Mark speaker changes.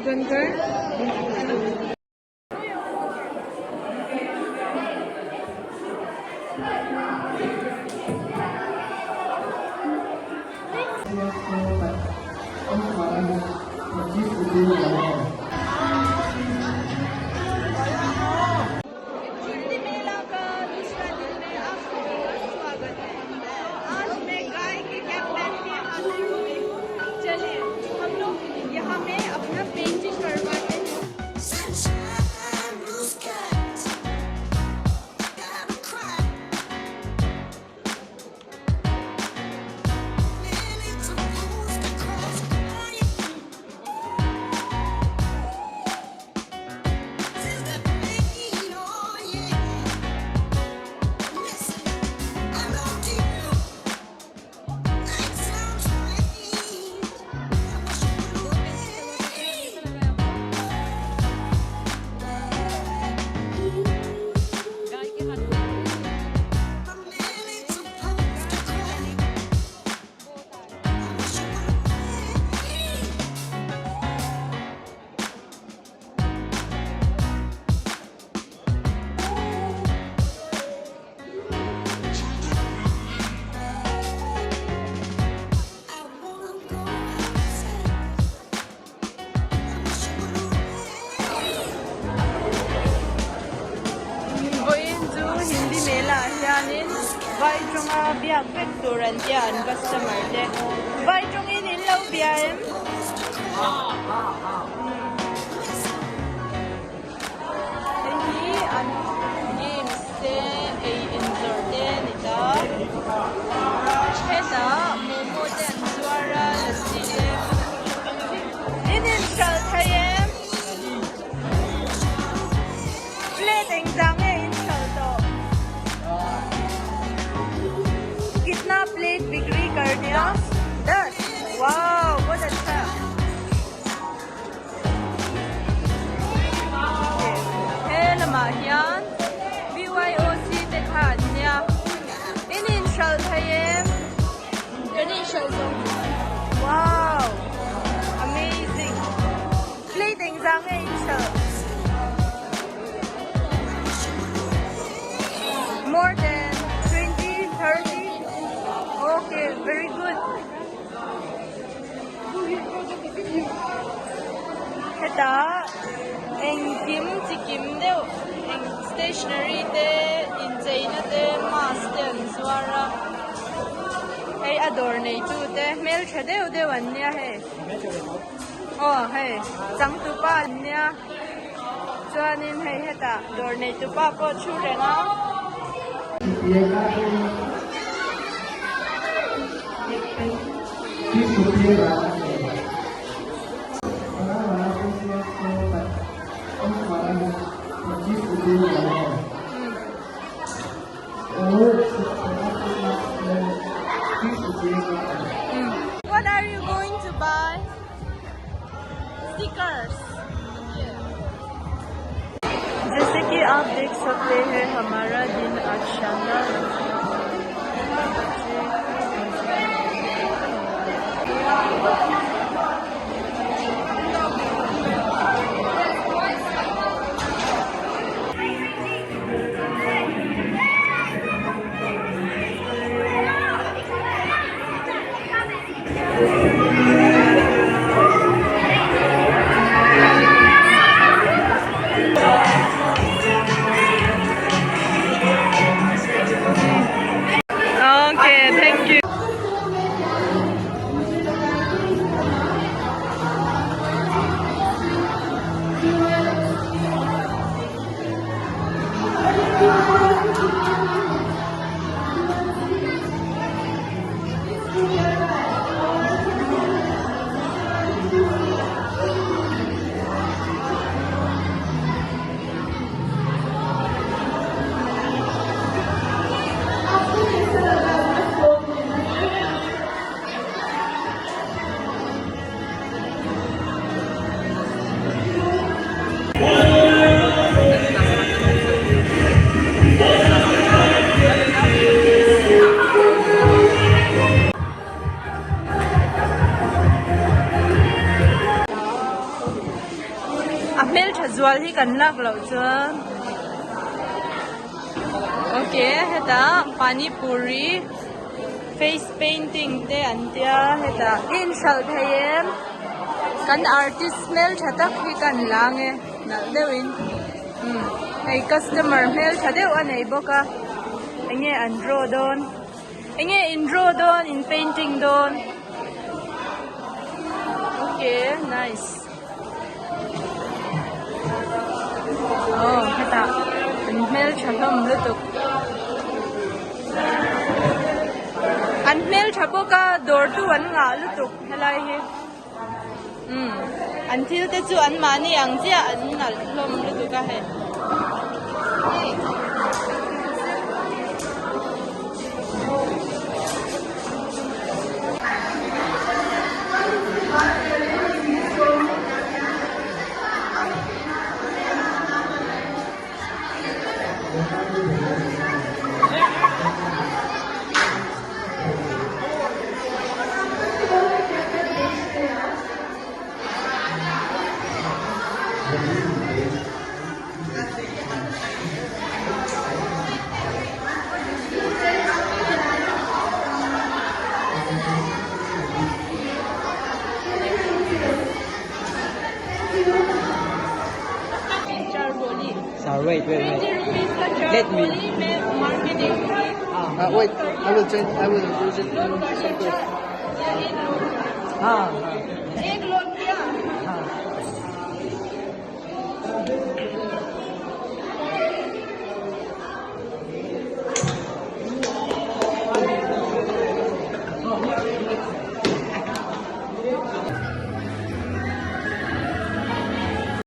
Speaker 1: बंद कर। हिंदी मेला का दूसरा दिन में आप सभी का स्वागत है। तो आज मैं गाय के कैप पहन के हाजिर हो गई हूँ। चलिए हम लोग यहाँ में अपना पेंटिंग करवाते हैं।
Speaker 2: Sunshine, blue skies. Gotta cry. Man, it's supposed to cross crying. This is the pain, oh yeah. Listen, I loved you. It sounds strange. I wish you would wait.
Speaker 1: गाय के हाथ में
Speaker 2: But man, it's supposed to cry. I wish you would wait. I wanna go outside. I wish you would wait.
Speaker 1: Vawiin chu Hindi Mela ah hianin vai tawnga biak vek tur an tia an customer te. Vai tawngin in lo bia em? Hei hi an games te ei inzawrh te a ni ta. Hetah momo te an zuar a lassi te. In inhralh thei em? Plate engzah nge inhralh tawh? Kitna plate bikri kar nia? Das! Wow! Bahut achha! He lamah hian BYOC te kha an nia. In inhralh thei em? Kan inhralh zawng. Wow! Amazing! Plate engzah nge inhralh? More than 20, 30? Okay, very good. Hetah engkim chikim deuh eng stationery te incheina te mask te an zuar a hei a dawr neitu te hmeltha deuh deuh an nia hei aw hei changtupa an nia chuanin hei hetah dawr neitupa pawh thu reng a.
Speaker 3: तीस रुपये का बड़ा वाला 125 रुपये का है और 30 रुपये का है।
Speaker 1: What are you going to buy? Stickers. जैसे कि आप देख सकते हैं हमारा दिन आज शानदार बच्चे। Okay, thank you. kan lak loh chuan okay hetah pani puri face painting te an tia hetah i inhralh thei em kan artist hmel tha tak hi kan lang e nalh deuhin umm hei customer hmel tha deuh a nei bawk a enge an draw dawn. Enge in draw dawn in painting dawn okay nice oh hetah an hmeltha hlawm lutuk an hmeltha bawk a dawr tu an ngah lutuk helai hi umm an thil te chu an mahni ang chiah an nalh hlawm lutuk a hei.
Speaker 4: Sir, wait, wait, wait. Let me.
Speaker 3: Ah, wait, I will change, I will use it in circle.
Speaker 4: Ah, ah.